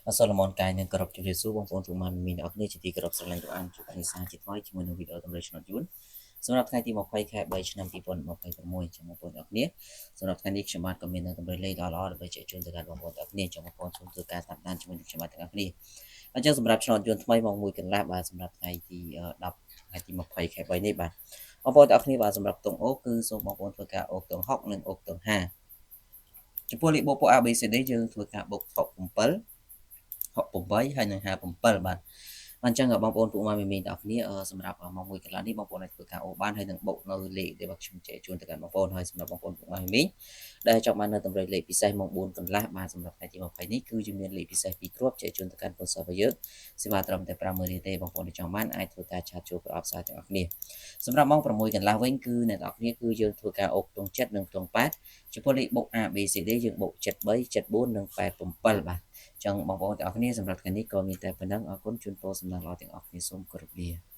អសូលមនកាយនឹងគោរពជម្រាបសួរបងប្អូនពុកម៉ែមីមីអ្នកគ្នាជាទីគោរពស្រឡាញ់រាប់អានជួបគ្នាសាជាថ្មីជាមួយនឹងវីដេអូតម្រូវឆ្នោតយួនសម្រាប់ថ្ងៃទី20ខែ3ឆ្នាំ2026ចឹងបងប្អូនអ្នកគ្នាសម្រាប់ថ្ងៃនេះខ្ញុំបាទក៏មាននៅតម្រូវលេខល្អៗដើម្បីចែកជូនទៅកាន់បងប្អូនអ្នកគ្នាចឹងបងប្អូនសូមធ្វើការតាមដានជាមួយនឹងខ្ញុំបាទទាំងអស់គ្នាអញ្ចឹងសម្រាប់ឆ្នោតយួនថ្មីម៉ោង1កន្លះបាទសម្រាប់ថ្ងៃទី10ថ្ងៃទី20ខែ3នេះបាទបងប្អូនទាំងអស់គ្នាបាទសម្រាប់តុងអូគឺសូមបងប្អូនធ្វើការអូតុង6និងអូតុង5ចំពោះលេខបូកពួក A B C D យើងធ្វើការបូក67 68ហើយនិង57បាទអញ្ចឹងបងប្អូនពួកម៉ាមីមីទាំងអស់គ្នាសម្រាប់ម៉ោង1កន្លះនេះបងប្អូនអាចធ្វើការអូបានហើយនឹងបុកនៅលេខដែលបាទខ្ញុំចែកជូនទៅកាន់បងប្អូនហើយសម្រាប់បងប្អូនពួកម៉ាមីមីដែលចង់បាននៅតម្រុយលេខពិសេសម៉ោង4កន្លះបាទសម្រាប់ថ្ងៃទី20នេះគឺយើងមានលេខពិសេស2គ្រាប់ចែកជូនទៅកាន់កូនសិស្សរបស់យើងសេវាត្រឹមតែ50000រៀលទេបងប្អូនដែលចង់បានអាចធ្វើការឆាតចូលប្រអប់សារទាំងអស់គ្នាសម្រាប់ម៉ោង6កន្លះវិញគឺអ្នកទាំងអស់គ្នាគឺយើងធ្វើការអូខ្ទង់7និងខ្ទង់8ចំពោះលេខបុក A B C D យើងបុក73 74និង87បាទចឹងបងប្អូនទាំងអស់គ្នាសម្រាប់ថ្ងៃនេះក៏មានតែប៉ុណ្ណឹងអរគុណជូនពរសំណាងល្អទាំងអស់គ្នាសូមគោរពលា។